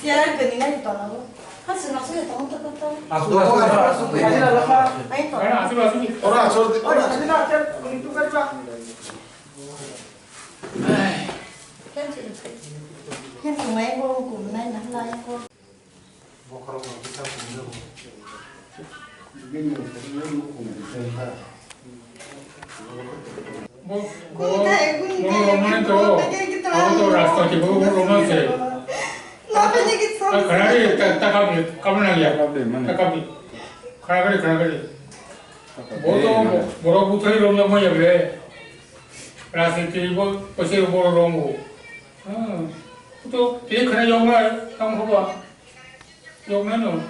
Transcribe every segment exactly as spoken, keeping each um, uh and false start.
Chair kwrwi nai tongo. Ha, swngna swngya tongo, to, to, to. Aswk, aswk, aswk, aswk. Ai, to. Ora, aswk, aswk. Ora, aswk, ora. Ken swng-, ken swngmai bo, kumnai, nahlai bo. Bokhorok no kisa phunukjago. Bini phunuknai nukhung kisa wngkha. Bo, bo, bo romani to, abo to rasta ke, bo, bo romani se. Khana ri, ta, ta kabi, kabi na ya. Kabi, mane. Ta kabi. Khana ri, khana ri. Bo to, borok buthai romna maya bre. Rasta ke bo, pose bo romgo. Hmm. To, te khana yong na, tam hoba. Yoknai no.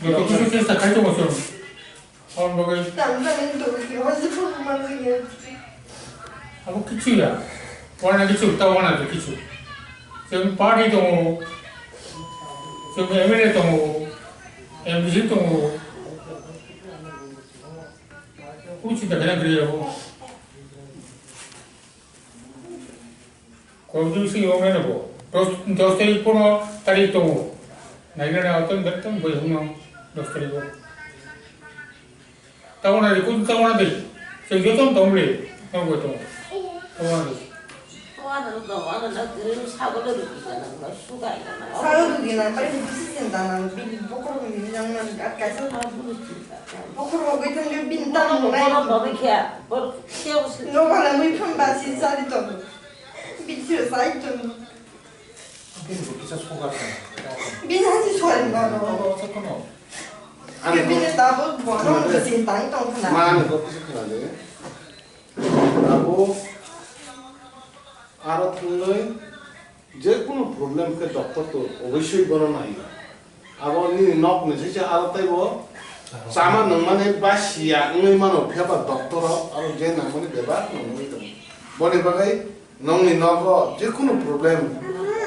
Joto kisu chesta khai tongo chwng. Aboni bagwi. Tamjani tongwi, o se phone manjak ya. Abo kichu ya. Wana kichu, ta wana de kichu. Chwng party tongo. Chwng M L A tongo. M D C tongo. Kuchi ta kena kiri yabo. Kobjor si yong nai bo. Dos, dos tarik pono tarik tongo. Nai nai auto ni bertong bai huma dos tarik o. Tamo na ri kun tamo na de. Se joto tong le. Tamo bai tong. Tamo na de. Sago rugi na, pare bisi sinta na, bini bokhorok ni yang man, at kaisa. Bokhorok bai tong le, bini tamo nai. No bala mui pham basi sari tong. Bini siro sai tong. Bini bo kisa sugar tong. Bini hasi sugar tong. Abo sa kono. Bini tabo bono bisi tai tong khna. Ma ani bo kisa khna de. Abo aro thunglai je kono problem khe doctor to obosoi bono nai. Abo nini nok ni sise aro taibo chama nangmani ba siya wngwi mano, phiyaba doctor rok aro je nangmani bebak nangwi tongo. Boni bagwi nongni nogo je kunu problem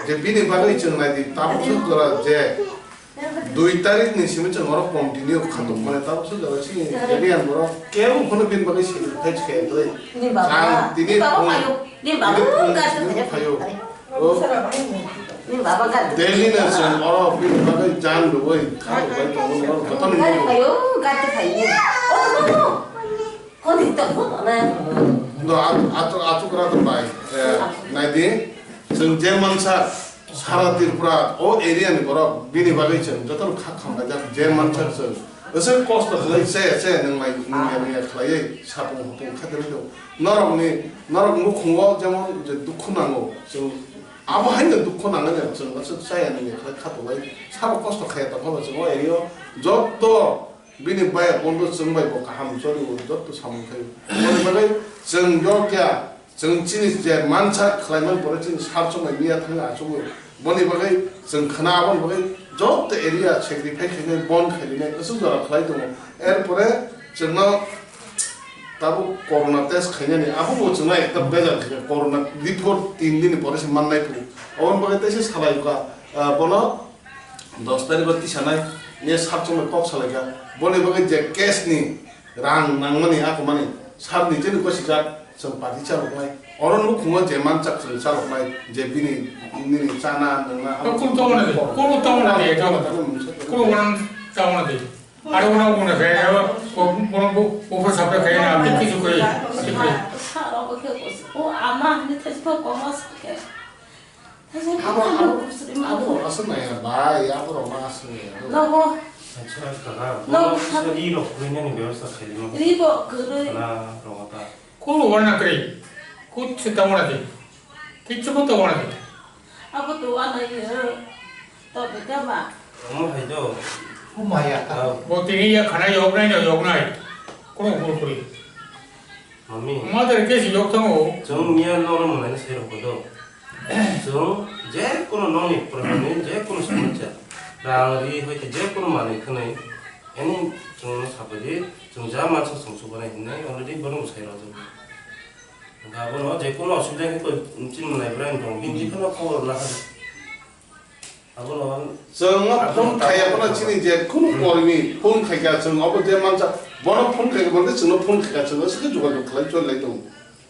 je bini bagwi chwng nai di, tabuk suk jora je dui tarik ni simi chwng oro continue khatuk mani, tabuk suk jora chini Indian borok kebo phano bini bagwi sacrifice khe kwrwi. Ni baba, ang tini ni baba phone, phayo, ni baba tini phone, gari tini phayo. Phayo. Oh. Ni baba gari. Delhi na chwng oro bini bagwi jan rwwi kha rwbai tongo, oro jotono gari nukgo. Phayo, gari phayo. Oh, no, no. Kodi to, no, no. No, atu, atu, atu kra to bai. Eh, nai di, chwng je mansa, sara Tripura, o area ni borok, bini bagwi chwng jotono kha khamlaijak, je mansa chwng. Aswk kosto khlai se, se nwng nai, nwng ya, nwng ya khlaiwi, sapung hapung kha de rw. Norokni, norok mukhungo jemon je dukhu nango, chwng abo haino dukhu nangani chwng aswk chaya nini khlai khatulai sabo kosto khaya tongkha bo chwng o area o jotto bini baya bondo chwng bai bo kaham choli o jotto samung khai. Boni bagwi chwng yokya, chwng chini je mansa khlaiman pore chini sar chumai miya thangwi achugwi. Boni bagwi chwng khna aboni bagwi jotto area sacrifice khainai, bon khainai aswk jora khlai tongo. Er pore chwngno Tabuk corona test khainani, abo bo chwngno ekta bejal khaikha, corona report tin dini pore se mannai phuru. Aboni bagwi teisa salai kha, ah, bono dos tarikh o tisanai, ne sat chongbai kok salai kha. Boni bagwi je case ni rang nangmani akomani, sat ni jeni gosi jak chwng party chaloknai. Oro nukhungo je manchak chwng chaloknai, je bini, nini chana, nwngna, abo kunu tongmani, kunu tongmani, kunu tongmani. Aro uno uno khe, o, o, uno bu-, bufo sapre khe na, amtwi kisu khe, kisu khe. O ama hwnwi thai kok kok ma sa khe. Abo, abo, abo rok aswk nai ya, bai, abo rok ma aswk nai ya. Nogo. Acha, kaka, nogo bo sa ri rok kwrwinani bebostha khailima. Ri bo kwrwi. Khana rok ta. Kunu wana kwrwi. Kut se ta wana de. Kichu ko ta wana de. Abo to wana ye. To de ba. Omo hai do. Omo hai ya ta. Bo tini ya khana yoknai no yoknai. Kono bol kuri. Mami. Mother ke si yok thango. Chwng miya no no mwnai se rok do. Chwng je kono nokni problem ni je kono somosya. Rang ri hoi je kono manwi khwnai. Ani chwng no sabai di chwng ja mansa chwng subanai hinai already bono sai rok. Abono je kono osubida khe koi chini mwnai bwrani tong bini phano khobor la kha. Abono chwng no phone khaiya phano chini je kunu kormi phone khaikha chwng obo je mansa bono phone khaikha bono chwng no phone khaikha chwng aswk jogajog khlai choli lai tongo.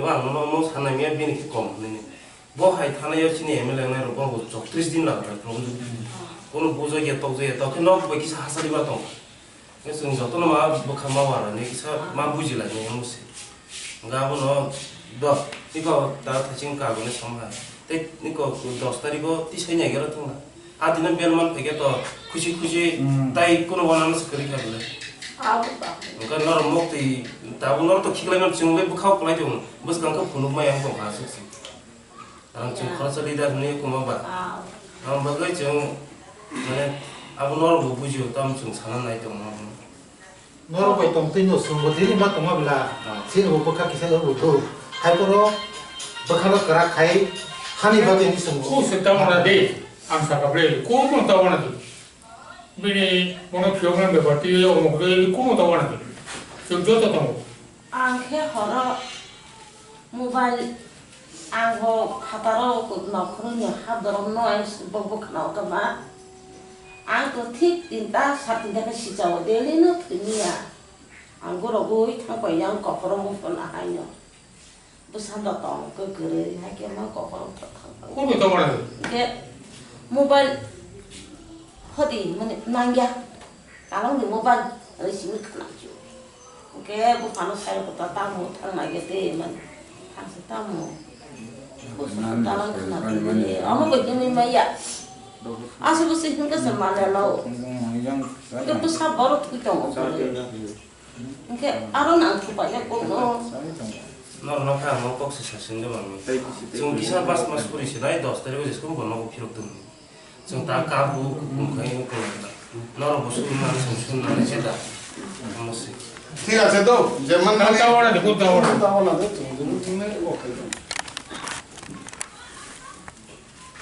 Hino ang nono omo sanai maya bini khe kom hwnwi. Bo hai thanai o chini M L A wngnai rok bono bo chowtris din laga bai problem. Kono bujak ya tokjak ya tokhe nok bai kisa hachali ba tong. Hwnkhe chwng jotono ma bwkha ma uanani kisa ma bujilainai omo se. Hwnkhe abono do, niko ta thaching kagoni samha. Tei niko dos tarikh o tisai nai gero thangna. A dino bel man phaikhe to khusi khusi Hmm. Tai kono wanano se kwrwi kha bwle. Abo ba. Hwnkhe norok mok twi tabuk norok to khiklai man chwng le bwkha o kwlai tongo. Bwskang khe phunuk ma yang tong kha aswk se. Ang chwng Ya. Khoroksa leader hwnwi kuma ba. Ah. Ang bagwi chwng mane abo norok bo bujio tamo chwng sana nai tongo abono. Norok bai tong twi no chwng bo dili ma tongma bwla. Ah. Chini bo bwkha kisa no bo do. Hai poro bwkha no kwrak khai hani bagwi ni chwng bo. Ku se tamo na de. Ang saka bre. Ku mo tamo na de. Bini bono phiyokna bepar twi omo khe kuno ta wana twi. Chwng joto tongo. Ang khe horo mobile, ang bo phataro nokhorni ha doromno ang bo bwkhano kama. Ang to thik tinta sat tinta khe sichao daily no thwiniya. Ang gorogwi thangpai yang kophoro phone ahaino. Bwsano tong kwrwi hai khe ma kokrok thok thang. Kuno tongmani? Hwnkhe mobile hodi mani nangya. Talangni mobile ani simi khna chu. Hwnkhe buphano sai rwkha ta tamo thang nai khe tei mani. Thang se tamo. Bwsano talang khna tei mani. Amo bai khe maya. Aswk bwswk hwnkhe se manya lao. Hwnkhe bwsa borok thwi tongo. Hwnkhe aro nang thupaiya kokno. Norokno khe ang kok se sasin de mangni. Chwng kisa pas mas puri se nai dos tarikh o jeskong bo nogo phirok tongni. Chwng ta ka bu kukum khai wng kong ta. Norok bo sun nang chwng sun nang se da. Amo se. Thik ache to, jeman nani. Tawana de, kun tawana. Tawana de, chwng jung thung nai, okay.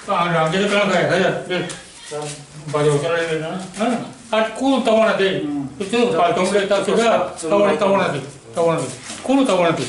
Ka rang je ka ga ga ya. Ba jo ka na. Ha? At ku tawana de. Itu ba tong le ta se ga. Tawana tawana de. Tawana de. Ku tawana de.